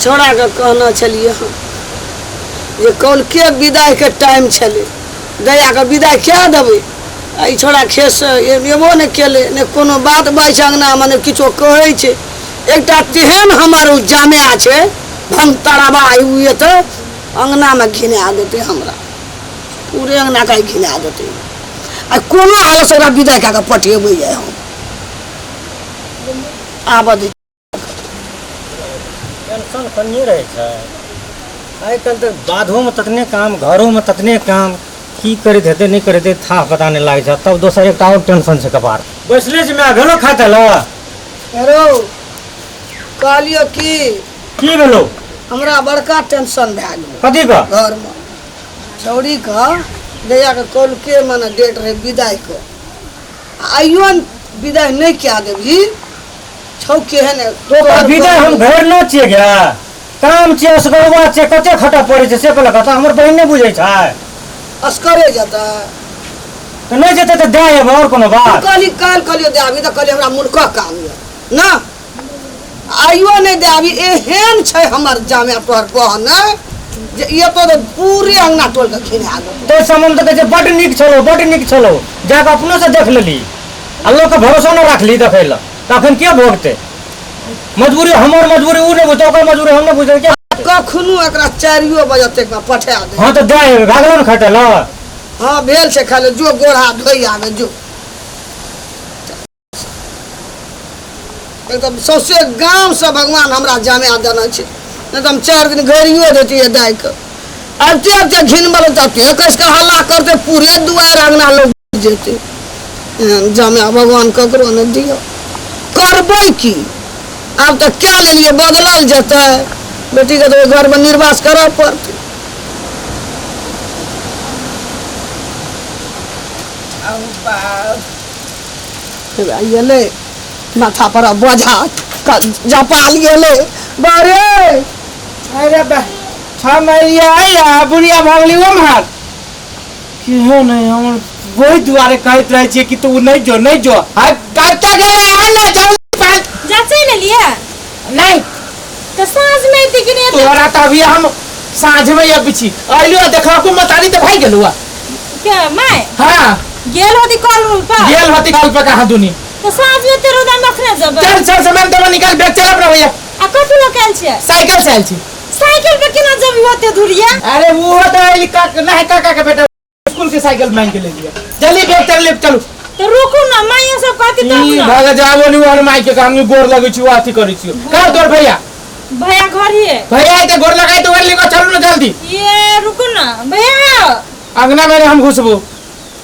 छौड़ाके कहने छलियै हँ जे कौलके विदाइके टाइम छलै दैयाके विदाइ कए देबै आ ई छौड़ा खेतसँ एबो नहि केलै नहि कोनो बात बाजै छै अङ्गनामे नहि किछो कहै छै एकटा तेहन हमर ओ जामिया छै भंगतरबा ओ एतै अङ्गनामे घिना देतै हमरा पूरे अङ्गनाके आइ घिना देतै आ कोनो हालतसँ ओकरा विदाइ कए कऽ पठेबै आइ हम आबऽ दै टेंशन कनिए रहै छै। आइ काल्हि तऽ बाधोमे ततने काम, घरोमे ततने काम, की करैत हेतै नहि करैत हेतै थाह पता नहि लागै छै। तब दोसर एकटा आओर टेंशन छै कपार। बैसले छी माय, भेलो खाय लए? हेरो कहलियौ की की भेलो? हमरा बड़का टेंशन भए गेल। कथी के? घरमे छौड़ीके जहियाके कौलके मने डेट रहै विदाइके, आइयो विदाइ नहि कए देबही छौ केहन तोहर विदाइ हम घर न छियै गे, काम छियै, असगरवा छियै, कते खटऽ पड़ै छै से पहिले कहता। हमर बहिन नहि बुझै छै। असगरे जेतै तऽ नहि जेतै तऽ दए एबै, आओर कोनो बात? कहली काल्हि कहलियै दए आबी तऽ कहलियै हमरा मुल्कक काम यऽ ना, आइयो नहि दए आबी। एहन छै हमर जामे तोहर बहन जे एतऽ तऽ पूरे अङ्गना टोलके घिना देतौ। ताहि समयमे तऽ कहै छै बड्ड नीक छलौ, बड्ड नीक छलौ, जाकऽ अपनोसँ देख लेली आ लोकके भरोसो नहि राखली देखै लए, तखन के भोगतै? मजबूरी हमर मजबूरी ओ नहि बुझतै, ओकर मजबूरी हम नहि बुझतै के? कखनो एकरा 4 बजे तक पठा दे। हाँ तऽ दए एबै, भए गेलौ ने खटै लए? हाँ भेल छै, खाली जो गोड़ हाथ धोइ आबे जो। एकदम सौंसे गाँवसँ भगवान हमरा जमा देने छै, नहि तऽ हम 4 दिन गरियो दैतियै दाइके। आबिते आबिते घिनबल तते कसि कऽ हल्ला करतै, पूरे दुआरि अङ्गना लोक जेतै। एहन जमा भगवान ककरो नहि दियौ। करबै की, आब तऽ कए लेलियै, बदलल जेतै। बेटीके तऽ ओहि घरमे निर्वास करऽ पड़तै। एलै माथा पर बोझा जपाल गेलै बारे। अरे बा हम अइया अइया बुढ़िया भऽ गेली ओम्हर केहो नहि। हमर ओहि दुआरे कहैत रहै छियै कि तू नहि जो, नहि जो। आ कतऽ गेलै? आ ने जल्दी पाइ जा चलि एलियै? नहि। तऽ साँझमे एतै कि नहि एतै? तोरा तऽ अभी हम साँझमे अबै छी। अइलियो देखलको मतारी तऽ भागि गेलौ। के my? हाँ। गेल होती कल उल पर? गेल होती कल पर कहाँ दुनी। तऽ साँझमे एते रौदामे अखने जेबै? चल चल, सामान तमान निकाल, बैग चल अपना भैया। आ कथी लऽ के आयल छियै? साइकिल से आयल छी। साइकिल पर केना जेबही ओते दूरिया? अरे वो तो अइली काक नहीं, काका के बेटा स्कूल के साइकिल मांग के ले लिया। जल्दी बैग चल ले चलू। तऽ रुकू ना, माइयो सब कहती तब ई ना। भागा जाबो नी और माई के काम गोर लगै छी, अथी करै छी। का तोर भैया? भैया घर ही है। भैया आइते गोर लगाई तो लेके चलू ना जल्दी। ये रुकू ना भैया, अंगना में हम घुसबो।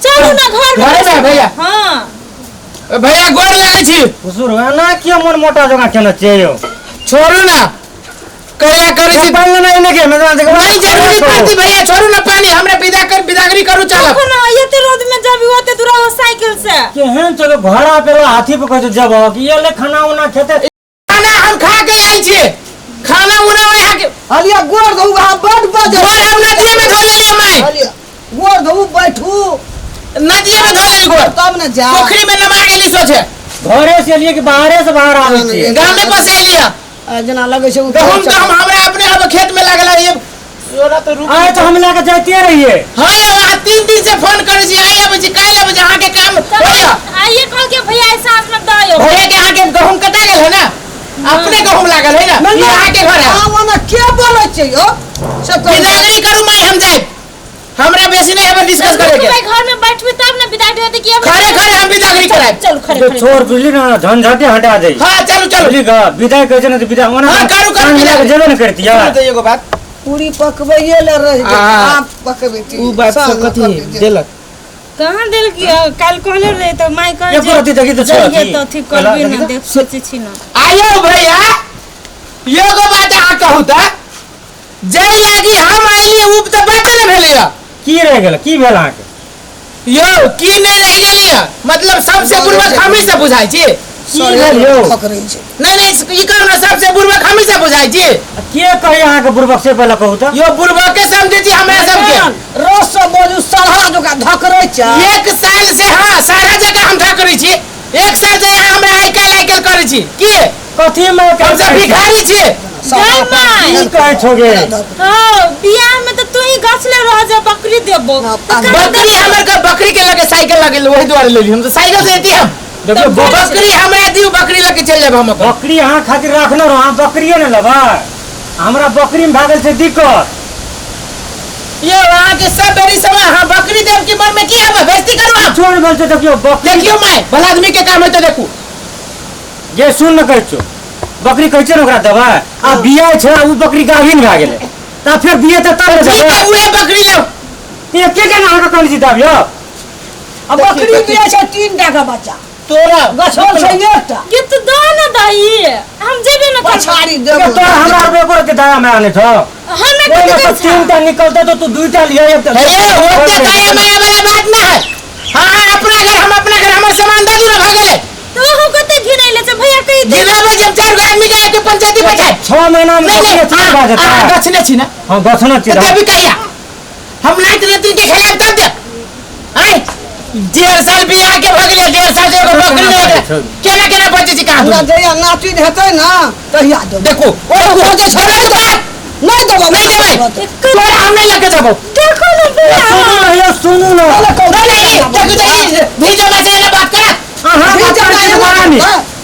चलू ना घर में। घरे में भैया? हाँ। भैया गोर लगै छी। हुजूर एना किया मन मोटा जकाँ केने छियै यौ? छोड़ू ना, कहिया करै छी। पानि लेने एने के मेजबान से नहीं जरूरी पड़ती भैया, छोड़ू ना पानी, हमरा विदा कर, विदागरी करू चलब। रुकू ना, एते रौद में जबी ओते दूर हो साइकिल से? केहन चलो घोड़ा पे हाथी पे कहै छै जब कि ये ले खाना उना खेते। खाना हम खा के आयल छी, खाना उना यहाँ के हलिया गोर धोउ, अहाँ बड बजै। गोर हम नदिये में धो लेलियै माय। हलिया गोर धोउ, बैठू। नदिये में धो लेली गोर। तब ने जा। पोखरी में नमा गेली सोचे। घरे से एलियै कि बाहरे से बाहर आबै छियै? गाम में बस एलियै। आ जेना लगै छै ओ गहूम तऽ हम हमरा अपने अब खेत में लागल है ये तोरा तो रुक। आइ तऽ हम लए कऽ जाइते रहियै। हाँ यौ, अहाँ 3 दिन से फोन करै छी, आइ आबै छी काल्हि आबै छी, अहाँके काम होइया? आइए कहल के भैया आइ साँझ में दऽ यौ। भैया के अहाँके गहूम कटा गेल है ना, अपने गहूम लागल है ना, ई अहाँके घर है। अहाँ ओना के बोलै छै यौ से कहू। विदागरी करू माय, हम जायब, हमरा बेसी नहीं हमें डिस्कस करे के। भाई घर में बैठबी तब ना विदाई देते कि हम खड़े खड़े हम विदागरी करायब। चल खड़े जो खड़े। छोर बुझली ना झंझटे हटा दे। हाँ चलू चलू। बुझली का विदाई कहै छै ने तऽ विदाई ओना हाँ, करू, करू, साँझ लए कऽ विदाई। जेबे ने करतियै। सुनू तऽ एगो बात पूरी पकबैये ले रहि गेल। आ, आब पकबै छी। उ बात साँझ सब मे कथी पकबै छी। देलक? कहाँ देलकी? काल्हि कहले रहे तऽ माय कहे एको रत्ती देखी तऽ जइहे छोड़ तऽ अथी करबी देखी ना तऽ। देख सोचै छी ना। आयो भैया एगो बात अहाँ कहू तऽ जै लागी हम आइली उ तऽ बाते ने भेलै यऽ। की रहि गेल, की भेल अहाँके? यौ की नहि रहि गेल यऽ, मतलब सबसे बुड़बक हमही सब बुझाइ छी? की भेल यौ? थकरै छै। नहि नहि ई कहू ने, सबसे बुड़बक हमही सब बुझाइ छी? के कहै अहाँके बुड़बक से पहिले कहू तऽ। यौ बुड़बके समझै छी हमरा सबके। रस से बोलू सढ़ा जकाँ धकरै छै। 1 साल से, हाँ सारा जगह हम धकरै छी, 1 साल से यहाँ हमरा आइ काल्हि आइ काल्हि करै छी की? कथी में हम सब भिखारी छी। गई माय की कहै छौ गे हाँ बियाह में तो तू ही गछले रह जा बकरी देबो हाँ, तो कहाँ बकरी हमर के बकरी के लगे साइकिल लगे वही दुआरे लेली हम तो साइकिल से एती हम। देखियौ बकरी हमरा दियो, बकरी लगे चल जाब हम अपन। बकरी अहाँ खातिर राखने रहो, अहाँ बकरिए ने लेबै। हमरा बकरी में भए गेल छै दिक्कत। ये अहाँ के सब बेरी समय अहाँ बकरी देब कि मन में की आवे बेइज्जती करू हम। किछो नहि भेल छै। देखियौ बकरी देखियौ my, भला आदमी के काम है तो देखू। जे सुन ने कहै छौ, बकरी कहै छै ने ओकरा देबै आ बिया छै, ओ बकरी गाभिन भए गेलै तऽ फेर बिये तऽ तब ने ठीक देबै। है, उहे बकरी लेब। एके के अहाँके कहने छी दबियौ। आ बकरी बिया छै 3 टा के बच्चा, तोरा गछल छै एकटा। ये तो दो ना दही, हम जेबे ना करबै। पछाड़ी देबो। तोरा हमरा आर एको रत्ती दया माया नहि छौ। हमे ओहिमे कथी तऽ करै 3 टा निकलतै तऽ तू 2 टा लिअ, एकटा। अरे ओते दया माया वाला बात ना है। हाँ, अपना घर हम अपना घर हमर सामान दे दू ना, भऽ गेलै। तो हो कते घिनैले छै भैया कहि दे। गिराबै जब 4 गो आदमी के आके पंचायती बैठाए। 6 महीना में नहीं नहीं, बकरी अहाँ भए जेतै। अहाँ गछने छी ना? हँ, गछने छी। तऽ देबी कहिया? हम नाति नातिन के खेलाब तब दे। आय 1.5 साल बियाह के भऽ गेलै, 1.5 साल से एगो बकरी नहि गेलै। केना केना बचै छी कहाँ हमरा दूर? जहिया नातिन हेतै ने तहिया देबै। देखू ओ सोचै छै छोड़ै बात नहि देबो। नहीं देबै, तोरा हम नहीं लके जाबो। देखो ना भैया। सुनू ने यौ, सुनू ने। नहीं नहीं, देखू तो ई भीजो में से एना बात करत। अहाँ भी बात करै छी महारानी।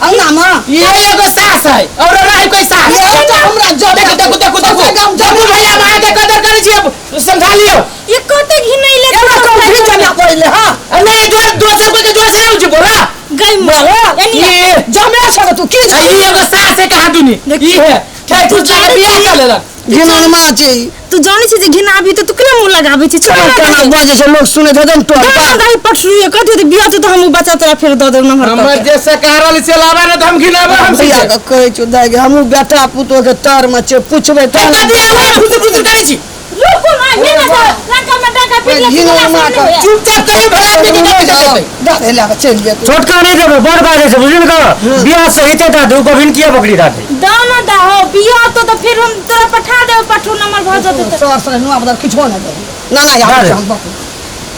अंगना में ये एगो सास है और रही कोई सास। ये तऽ हमरा जब देखू देखू देखू देखू देखू भैया, हम अहाँके कदर करै छी, अब समझा लियौ। ये कते घिनैले छै। एना कौन भी जमा पड़ले? हाँ। नहीं, जोर दोसर कोई के जोर से नहीं बोला। गई माय, एनी ये जमे छौ तू की आ ई एगो सास है कहाँ दुनी, ई है ठेठ लगा बियाह कर लेलक। घिनौनमा छै। तू जानै छी जे घिनाबी तऽ तू केना मुँह लगाबै छी? छोड़ ना। केना दही। बजै छै, लोक सुनैत हेतै ने टोल दो ना पर। दही पठरुए कथी होतै बियाह तऽ हम बच्चा तोरा फेर दऽ देब नम्हर हमर कऽ के। जे सकारल से लाबा ने तऽ हम घिनाबो हम भैया सीधे। के कहै छौ दाइ गे, हमहूँ बेटा पुतोह के तर मे छियै, पुछबै तऽ तब ने। कथी आबै फुसुर फुसुर करै छी? रुकू ना, हे ना जाओ लड़का में डाका पीट ले। घिनौनमा के। चुपचाप कहियो भला आदमी के कथी देतै। दादे लए कऽ चलि जेतै। छोटका नहि देबै, बड़ बाजै छै, बुझलियै ने? बियाह सहिते दए दू, गोभिन किया बकरी दए दी? दो ना दहो बियाह तो तऽ फिर हम तोरा पठा देब, पठू नंबर भऽ जेतै तऽ। सर सर नुआ बदल किछो नहि देबै ना ना दे। यार, हम बकरी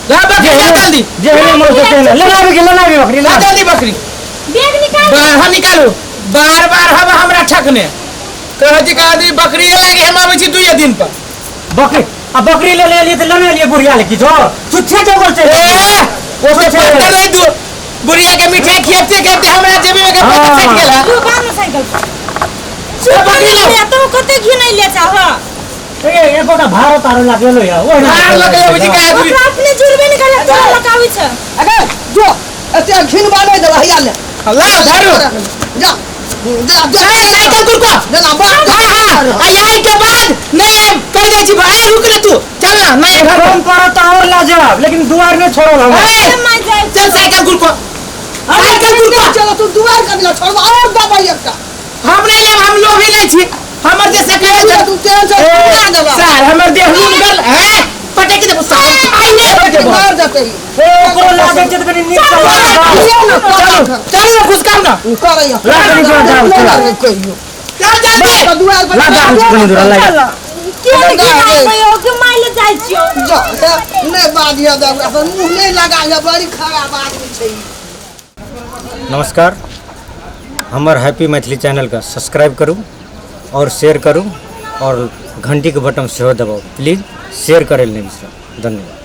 ला बकरी ला जल्दी। जे हेले मोर से तेहने लेना आबी के लेना आबी बकरी ला ला। जल्दी बकरी। बैग निकाल। बाहर हम निकालू, बार बार हम हमरा ठकने कहै छी कहा बकरी लागे हम आबै छी 2 दिन पर। बकरी आ बकरी ले ले लिए तऽ लेने लिए बुढ़िया ले किछो छुच्छे चौकल छै। ए ओते पत्थर नहीं दू, बुढ़िया के मिठाई खियाबते खियाबते हमरा जेबी में के पैसा हाँ। सटि गेल है। तू बांध साइकिल पर। से बकरी लाओ। भैया तो कते घिनैले छ ह। ए एकोटा भारो तारो लागेलो या ओहिना। भार लगे अबै छी कहा दूरी। ओकरा अपने जुड़बे नहि करे, तोरा लगाबै छ। अगे जो एते घिनबा नहि देबै, हैया ले। लाओ धरू। जा जा जा। ए साइकिल कुरको। जेना बाप। हाँ हाँ, आ आई के बाद नहीं आब कह दै छी भाई, रुक ले तू, चल ना नहीं घर फोन करत तऽ और ला जाब, लेकिन दुआर नहि छोड़ब हम। ए, माय जाइ। चल साइकिल कुरको, साइकिल कुरको। चलो तू दुआर कर दिला छोड़बा और दबाई एकटा। हम नहीं लेब, हम लोभी नहीं छी, हमर जे सकारे तू छै। तू तेल से उड़ा देबा। सर हमर देह लूट गेल है, पटक देबो सर, आई नहीं हो देबो। मार देतै। ए ओकरो लागै छै तऽ कनि नीक सँ लगाउ। चलू चलू ना, घुसकाउ ना। करैया। ला कनि दूर जाउ, चल। कहियो चल जल्दी। दुआर पर। ला दाम छै कनि दूर ला। के घिनाबै हो के माय ले जाइ छियौ। जा नहि बाजिए दे ओकरा से, मुँह नहि लगा, बड़ी खराब आदमी छै ई। नमस्कार, हमर हैप्पी मैथिली चैनलके सब्सक्राइब करू और शेयर करू और घंटीके बटन सेहो दबाउ। प्लीज शेयर करै लए नहि बिसरू। धन्यवाद।